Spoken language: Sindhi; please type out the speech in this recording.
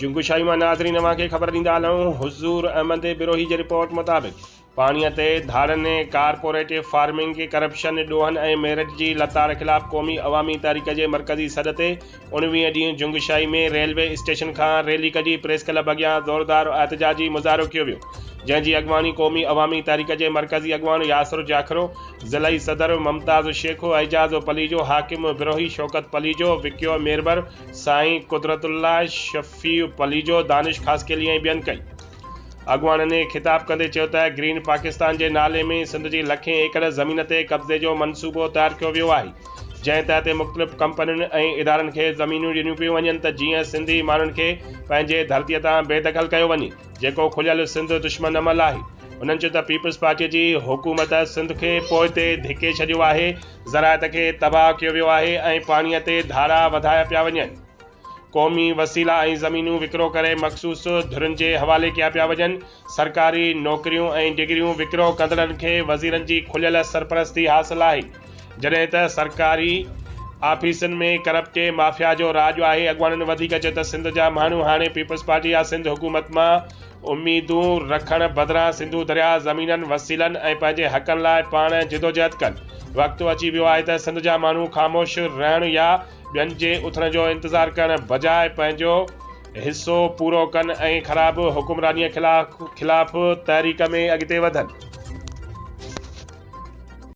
جنگشاهي مان ناظرين اوهان کي خبر ڏيندا هلون حضور احمد بروهي جي رپورٽ مطابق پاڻي تي ڌاڙن، ڪارپوريٽ فارمنگ، ڪرپشن، ڏوهن ۽ ميرٽ جي لتاڙ خلاف قومي عوامي تحريڪ جي مرڪزي سڏ تي 19 ڏينهن جنگشاهي ۾ ريلوي اسٽيشن کان ريلي ڪڍي پريس ڪلب اڳيان زوردار احتجاجي مظاهرو ڪيو ويو جنهن جي اڳواڻي قومي عوامي تحريڪ جي مرڪزي اڳواڻ ياسر جاکرو، ضلعي صدر ممتاز شيخ، اعجاز پليجو، حاڪم بروهي، شوڪت پليجو، وڪيو ميربر، سائين قدرت الله، شفيع پليجو، دانش خاصخيلي ۽ ٻين ڪئي. اڳواڻن خطاب ڪندي چيو ته گرين پاڪستان جي نالي ۾ سنڌ جي لکين ايڪڙ زمين تي قبضي جو منصوبو تيار ڪيو ويو آهي جنهن تحت مختلف ڪمپنين ۽ ادارن کي زمينون ڏنيون پيون وڃن ته جيئن سنڌي ماڻهن کي پنهنجي ڌرتي تان بيدخل ڪيو وڃي جيڪو کليل سنڌ دشمن عمل آهي. هنن چيو ته پيپلز پارٽي جي حڪومت سنڌ کي پوئتي ڌڪي ڇڏيو آهي، زراعت کي تباهه ڪيو ويو آهي ۽ پاڻي تي ڌاڙا وڌايا پيا وڃن. قومي وسيلا ۽ زمينون وڪرو ڪري مخصوص ڌرين جي حوالي ڪيا پيا وڃن، سرڪاري نوڪريون ۽ ڊگريون وڪرو ڪندڙن کي وزيرن جي کليل سرپرستي حاصل آهي، جڏهن ته سرڪاري آفيسن ۾ ڪرپٽ مافيا جو راڄ آهي. اڳواڻن وڌيڪ چيو ته سنڌ جا ماڻهو هاڻي پيپلز پارٽي يا سنڌ حڪومت مان اميدون رکڻ بدران سنڌو درياهه، زمينن، وسيلن ۽ پنهنجي حقن لاء پاڻ جدوجهد ڪن. وقت اچي ويو آهي ته سنڌ جا ماڻهو خاموش رهڻ يا ٻين جي اٿڻ جو انتظار ڪرڻ بجاء پنهنجو حصو پورو ڪن ۽ خراب حڪمرانيء خلاف تحريڪ ۾ اڳتي وڌن.